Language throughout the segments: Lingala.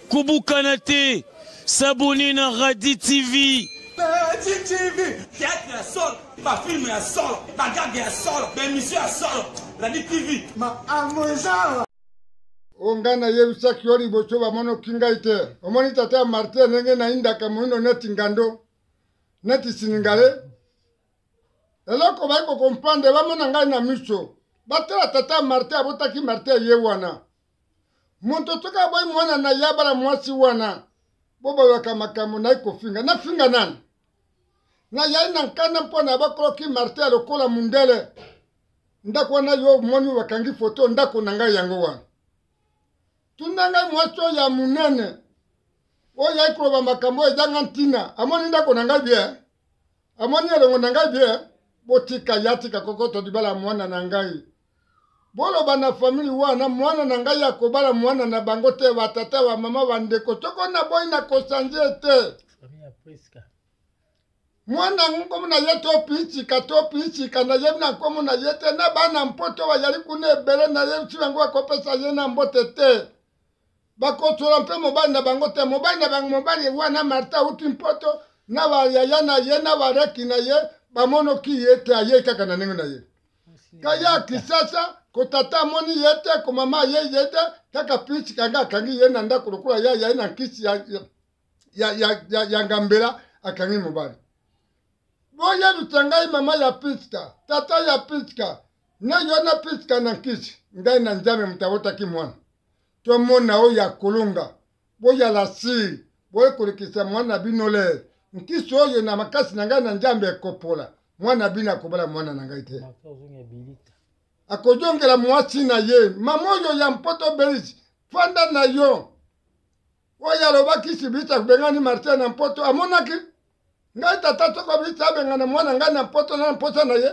Kobukana te, s'abonner na Radi TV. Radi TV, théâtre ya solo, ba film ya solo, ba gag ya solo, ba émission ya solo. Radi TV. Ma amoza. O ngai nayebisaki yo liboso bamonoki ngai te. Omoni tata ya Martin ndenge nayindaka moindo neti ngando, neti siningale. Eloko bayi kokomprendre bamona ngai na miso. Batala tata ya Martin abotaki Martin ye wana. Moto soki aboyi mwana na ye abala mwasi wana, bobalolaka makambo naye kofinga. Nafinga nani? Nayai na nkanda mpo na bakoloki Martin lokola mundele. Ndako wana yo omoni bakangi foto ndako na ngai yango wana. Tuna ngai mwasi oyo ya monene oyo ayaki koloba makambo oyo ezanga ntina, amoni ndako na ngai bien? Amoni elongo na ngai bien? Botika ye atika kokoto libala mwana na ngai. Boloba na famille wana mwana na ngai akobala mwana na bango te, ba tata ba mama ba ndeko, soko naboyi na kosanze te. Mwana nkombo na ye to pisika to pisika nayebi na nkombo na ye te, na bana mpoto bayali kuna ebele nayebisi bango bakopesa ye na mbote te, bakosola mpe mobali na bango te. Mobali na bango mobali wana Marta auti mpoto na bayaya na ye na bareki na ye bamonoki ye te, ayei kaka na ndenge na ye kaya Kisasa kotata amoni ye te komama aye ye te, kaka pisika nga akangi ye na ndako lokola ya yaye na nkisi ya, ya, ya, ya, ya, ya ngambela akangi mobali. Boyebisa ngai mama ya Priska, tata ya Priska, na yo na Priska na nkisi, ngai na Nzambe moto abotaki mwana. Tomona oyo ya kolonga, boyala siri, boye kolekisa mwana bino lere. Nkisi oyo na makasi na ngai na Nzambe ekopola, mwana bino akobala mwana na ngai te. Akozongela mwasi na ye, mama oyo ya mpoto Belisi, fanda na yo. Oyo alobaki sibisa akobengani Martin na mpoto, amonaki ngai tata soko abisi abengana mwana ngai na mpoto na mposa na ye.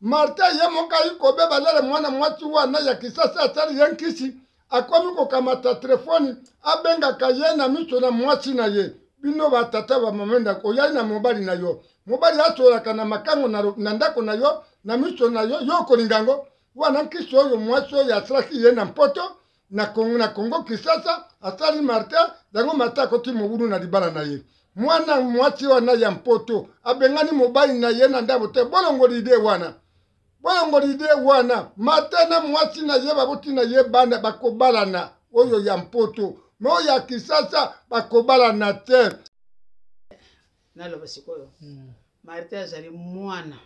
Martin ye moko ayi kobeba lele mwana mwasi wana ya Kisasa asali ye nkisi, akomi kokamata telefoni abengaka ye na miso na mwasi na ye. Bino batata ba mama ndako, oyai na mobali na yo, mobali asololaka na makango na ndako na yo na miso na yo, yo okolinga yango wana nkisi oyo mwasi oyo asalaki ye na mpoto na Kongo, na Kongo Kisasa asali Martin yango Martin akoti mobulu na libala na ye. Mwana mwasi wana ya mpoto abengani mobali na ye na ndako te. Bolongoli ide wana, bolongoli ide wana. Martin na mwasi na ye baboti na ye bana bakobalana, oyo ya mpoto me oyo ya Kisasa bakobalana te. Naloba sikoyo Martin azali mwana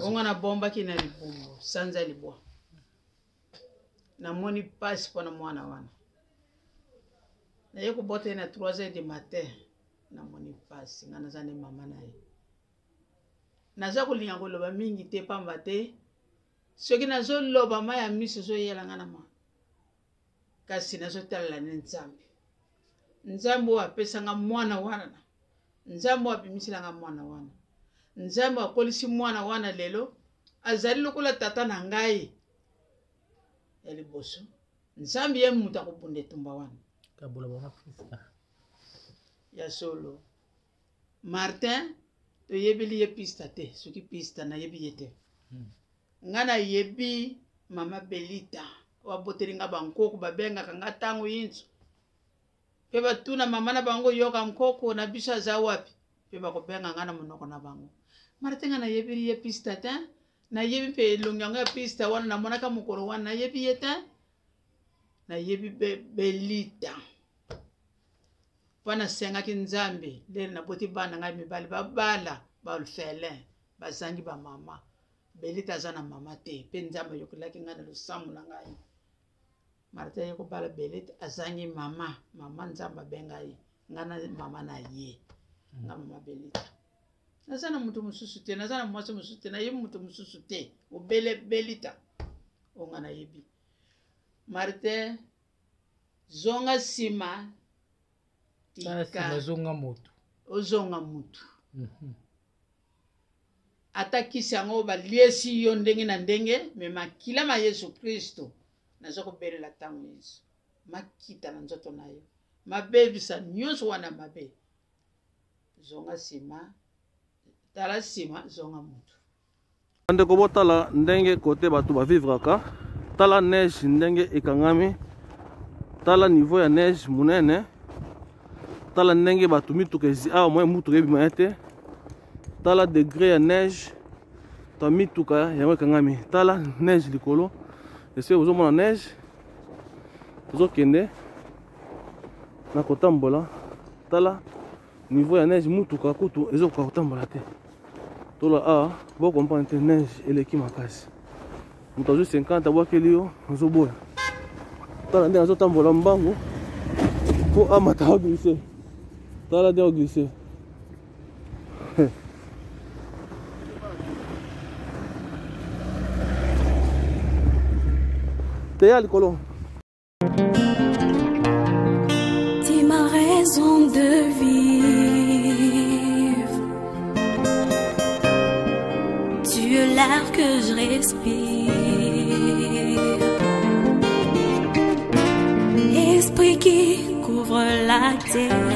onga nabombaki na libumu sanza libwa. Namoni pasi mpona mwana wana. Naye kobota ye na 3 heures du matin. Namoni pasi, nga naza nde mama na ye. Naza kolinga koloba mingi te pamba te soki nazoloba mai ya miso ezoyela nga na ma. Kasi nazotalela nde Nzambe. Nzambe oyo apesa nga mwana wana. Nzambe oyo abimisela nga mwana wana. Nzambe oyo akolisi mwana wana lelo azali lokola tata na ngai ya liboso. Nzambe ye moto akobunda etumba wana. Kabola bango Priska. Ya solo. Martin toyebeli ye pista te, soki pista nayebi ye te. Nga nayebi mama Belita oyo aboteli nga bankoko babengaka nga tango yinso. Pe batuna mama na bango yoka nkoko na biso aza wapi, pe bakobenga nga na monoko na bango. Martin nga nayebi ye pista te, nayebi mpe elongi yango ya pista wana namonaka mokolo wana nayebi ye te, nayebi Belita. Mpo nasengaki Nzambe lelo naboti bana ngai mibali babala ba orphelin bazangi ba mama. Belita aza na mama te, pe Nzambe ayokelaki ngai na losambo na ngai. Martin ye kobala Belita azangi mama, mama Nzambe abenga ye ngai na mama na ye, nga mama Belita. Naza na moto mosusu te, naza na mwasi mosusu te, nayebi moto mosusu te, obele Belita oyo nga nayebi. Martin zonga nsima, tika zonga motu, ozonga motu. Ata kisi yango baliesi yo ndenge na ndenge, me makila ma Yesu Kristo naza kobelela ntango nyonso makita na nzoto na yo, mabebisa nyonso wana mabe. Zonga nsima, tala nsima, zonga motu. Bandeko botala ndenge kote bato bavivraka. Tala neige ndenge ekangami. Tala niveau ya neige munene. Tala ndenge bato mituka ezi awa moye mutuka ebima ye te. Tala degré ya neige to mituka yango ekangami. Tala neige likolo. Ese ozomona neige. Tozokende na kotambola. Tala niveau ya neige mutuka kutu ezokoka kotambola te. Tola awa bo comprendre te neige eleki makasi. Moto azwi 50 abwakeli yo ozoboya. Tala ndenge azotambola mbangu mpo amata aglisse. Tala ndenge aglisse. Teya likolo. T'es ma raison de vivre. Tu es l'air que je respire. Esprit qui couvre la terre.